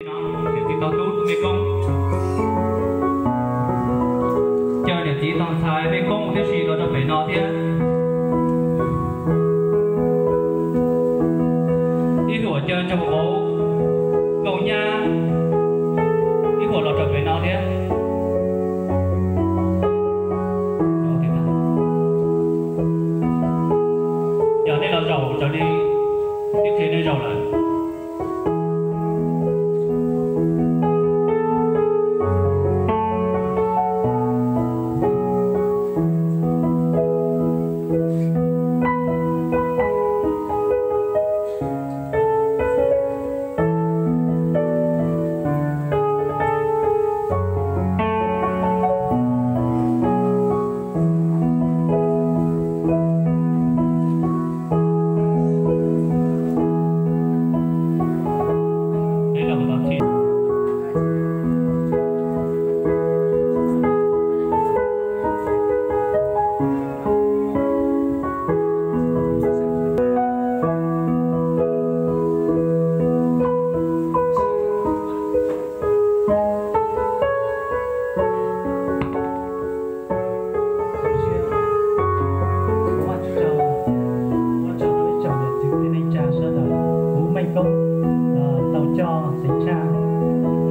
Niam txiv tog tub mej koob, caw niam txiv tog ntxhais mej koob tib si los rau pem no thiab. Ib huam caw ntsoog vauv nkauj nyab, ib huam los rau pem no thiab. Yog nej los zaum raws li ib qhia nej zaum lawm. Ua tsaug rau ib tsoom niam txiv kwv tij neej tsa sawv daws, kuv Meej Koob tau coj xeev tshaj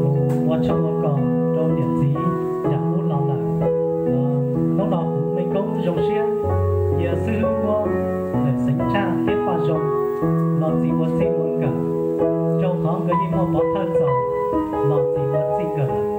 mus ua tshoob ua kos rau niam txiv yam ub los lawm. Hnub no kuv Meej Koob zoo siab cia xib hwb muab lawm xeev tshaj thiab paj zoo los txiv ua txij ua nkawm, rau qhov nkawd yeej muaj pov thawj txaus los txiv ua txij nkawm lawm.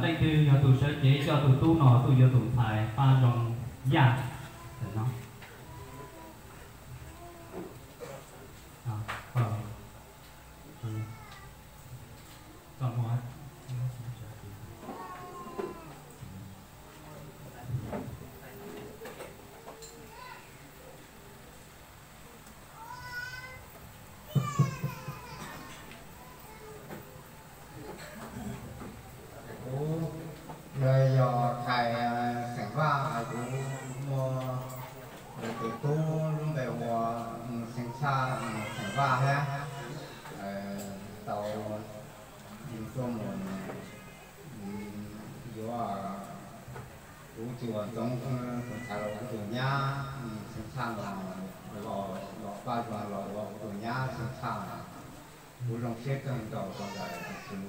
Leej twg yog tus sawv cev coj tus tub no tuaj yuav tus ntxhais Paj Zoo Yaj ntawm no? Kuv yog thais xeem Vaj, kuv muaj tus tub lub npe hu ua Xeev Tshaj, xeem Vaj thiab. Tau tuaj mus yuav kuv txiv Huas Ntxoov tus ntxhais los ua kuv tus nyab Xeev Tshaj no, los Paj Zoo los ua kuv tus nyab Xeev Tshaj no. Kuv zoo siab kawg nkaus rau ntawm tus tub,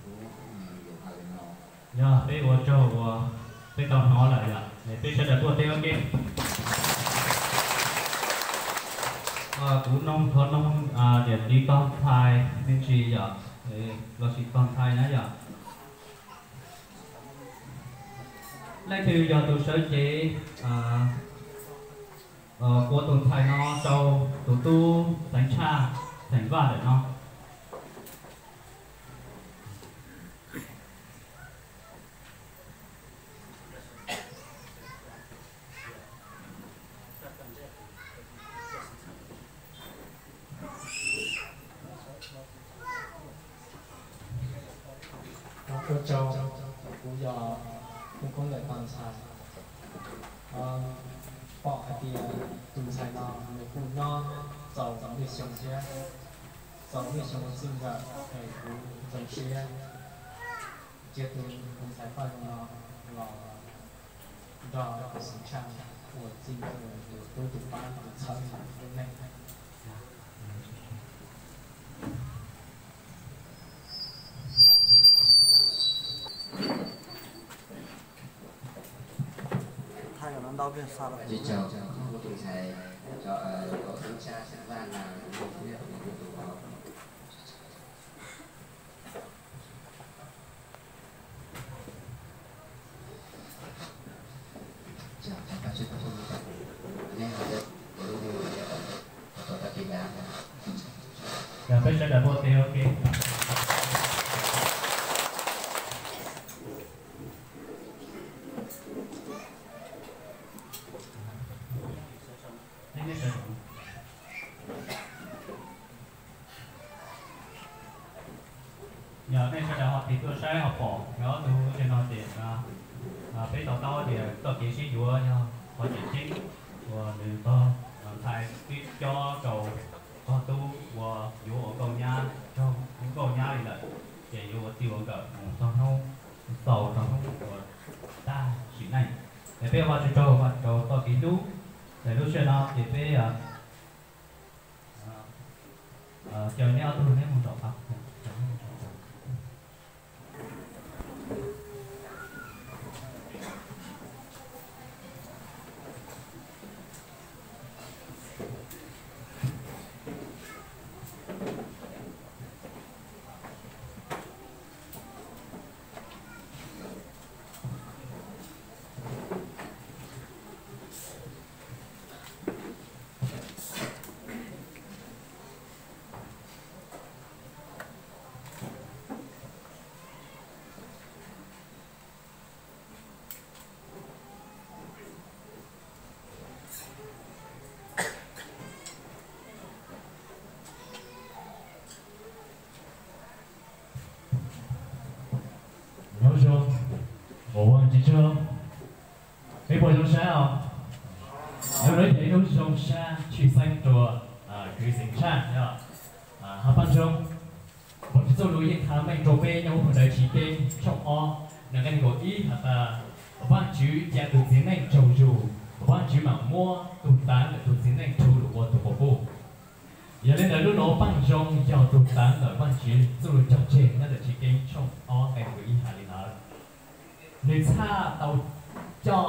kuv yuav hais li no. Yog peb ua tsaug uas peb tau hnov lawm yom, peb sawv daws tuaj teb ua ke. Kuv noog thov noog niam txiv tog ntxhais me ntsis yom, los sis tog ntxhais na yom. Leej twg yog tus sawv cev ua tus ntxhais no rau tus tub Xeev Tshaj, xeem Vaj ntawm no? Ua tsaug, kuv yog Phoo Koob Ntxawm tus ntxhais. Pom hais tias tus ntxhais no nws kuj nyob txaus lwm xyoo thiab, txaus lwm xyoo txij nkawm es kuv zoo siab cia tus ntxhais Paj Zoo no los nrog tus Xeev Tshaj ua txij nkawm, tus tub tus pab tus txhawb lub neej. Tsis tsaug, tus ntxhais, tus Xeev Tshaj Xeev Vaj na, tus Peb sawv daws ua teb ua ke. Yog nej sawv daws ho tig tuaj saib ho pom yog ob tug lub sij hawm no ces peb to taub tias txoj kev sib yuav yog qhov tseem ceeb uas nws tog ntxhais pib cob rau tog tub uas yuav ua nkauj nyab, raug ua nkauj nyab li lawm, ces yuav ua txij ua nkawm mus txog hnub txaus rau hnub uas tag sim neej. Es peb ua tsaug rau txoj kev hlub. Es lub sij hawm no ces peb caw neb ob tug neb mus nraum qab. Nyob zoo, ua Vaajtswv tsaug. Peb puas zoo sab os? Lub no ces ib lub zoo sab tshwj xeeb rua kwv Xeev Tshaj, hab Paaj Zoo. Vaajtswv txuj lug yeej has meej rua peb nyob huv phau ntawv Chiv Keeb tshooj ob, nqe neeg nkaum ib has tas, Vaajtswv ca tug txiv neej tsaug zug, Vaajtswv maam muab tug tav ntawm tug txiv neej rhu lug ua tug quas puj. Yog li ntawd lub no Paaj Zoo yog tug tav ntawm Vaajtswv txuj lug cog tseg nyob ntawm Chiv Keeb tshooj ob nqe neeg nkaum ib has li ntawd. Nwg txhaj tau coj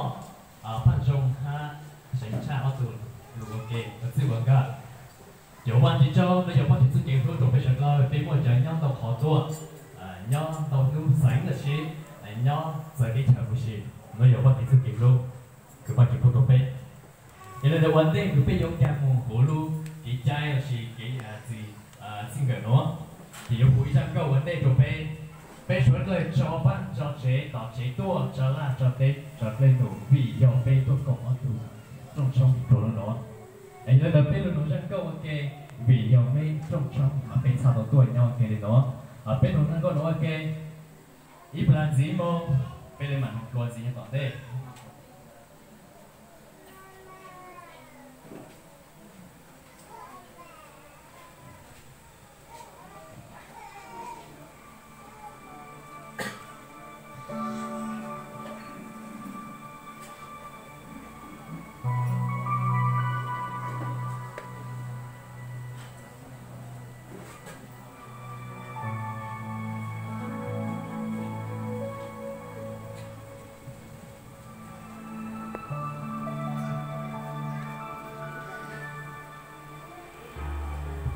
Paaj Zoo hab Xeev Tshaj ob tug lug ua ke ua txij ua nkawm. Yuav Vajtswv tsaug, no yog Vajtswv txuj kev hlub rau peb sawv daws, peb muaj cov nyob ntau qhov tuaj, nyob ntau hnub xeev los sis nyob txawv teb chaws huv si, no yog Vajtswv txuj kev hlub, kwv Vajtswv pub rau peb. Yog li ntawd ua ntej uas peb yuav nkag mus hauv lub kev cai los sis kev txhij nkawm nuav, ces yuav hu ib zaj nkauj ua ntej rau peb, peb suav dlawg tso pab tso tsev, tom tsev tuaj tso laj tso teb tso dlej num, vim yog peb tuaj koom ob tug rooj tshoob rua lub nuav. Yog li ntawd peb lug nug zaj nkauj ua ke, vim yog meb rooj tshoob mas peb txhaj tau tuaj nyob ua ke li nuav. Peb nug zaj nkauj nuav ua ke ib plag ntxiv moog, peb le maam nug dlua ntxiv nyob tom ntej.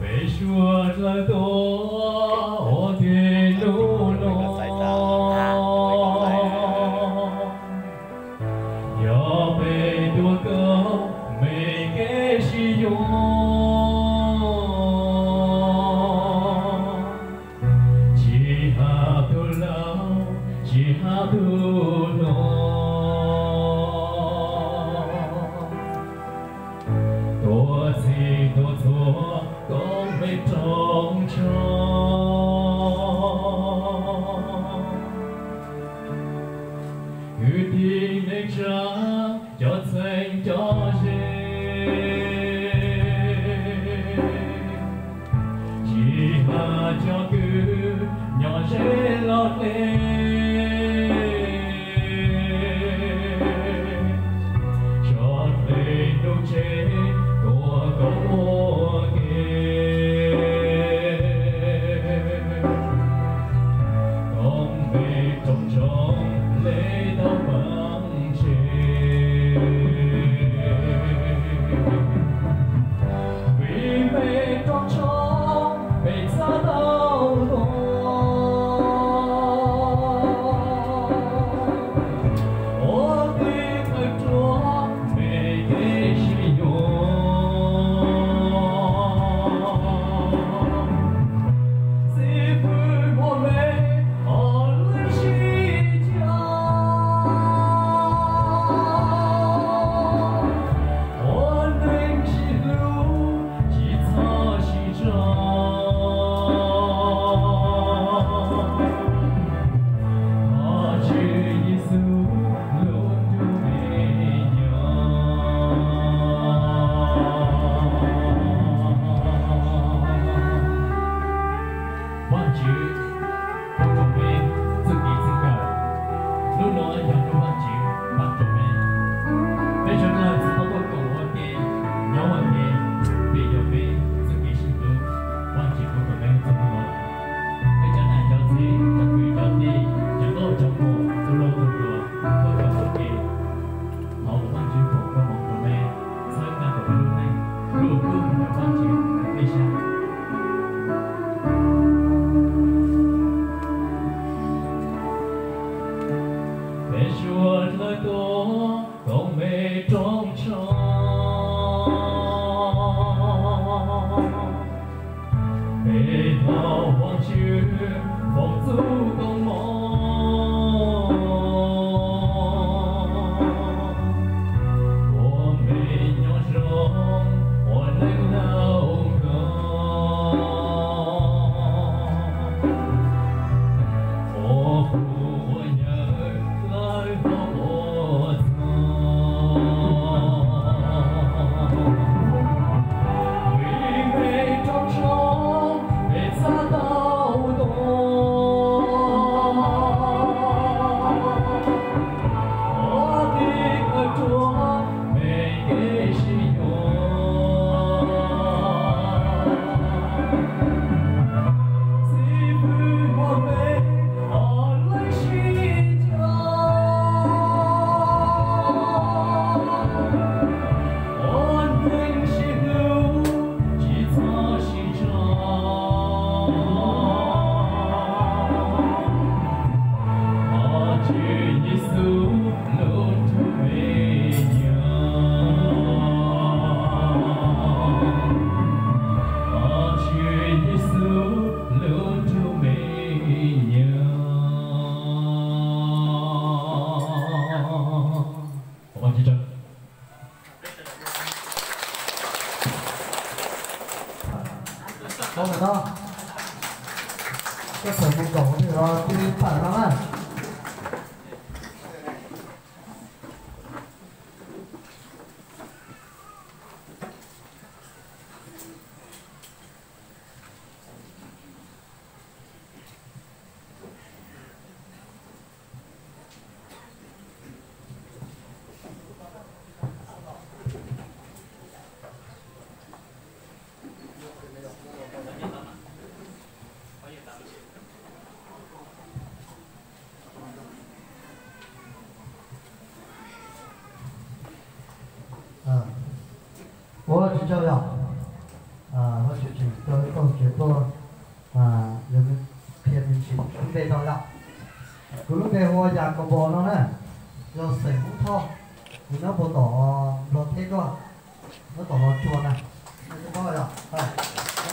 Peb suav dlawg tuaj ua ke lub nuav, yog peb tuaj koom mej kev sib yuav, tsis hab tug laug tsis hab tug hluas, tuaj txhij tuaj txhua koom mej rooj tshoob. Kwv tij neej tsa, cov txheeb cov ze, tsis hab cov kws nyob ze lub teb, tso dlej num tsev tuaj koom ua ke, koom mej rooj tshoob le tau vaaj tse, vim mej rooj tshoob peb txhaj tau tuaj ua tij thawj rua mej kev sib yuav. Xib fwb muaj mej ob leeg sib Yog, Vajtswv tseem tso ib txoj hauv kev tuaj, yog qhia me ntsis lub npe rau yom. Kuv lub npe hu ua Yas Kaus Npos no na, yog xeem Hmoob Thoj, kuv nyob puag tom Nplog teb tuaj, nyob tom Los Tsuas na. Yog,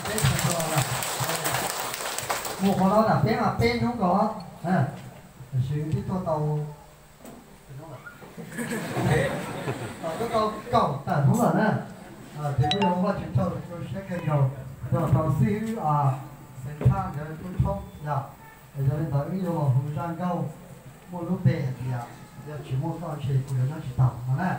peb tsis tau mus qhov no na, peb mas peb hnub nkaus, tiam sis twb tuaj tau, tuaj tau kaum tawm hnub lawm na. Ces kuj yog Vajtswv tsaug rau siab kawg nkaus, yog tau xib hwb Xeev Tshaj nkawd tub tshoob yom. Yog li ntawd wb yuav los hu zaj nkauj muaj lub npe hais tias yog tsis muaj koj ntshe kuv yuav nyob tsis tau no na.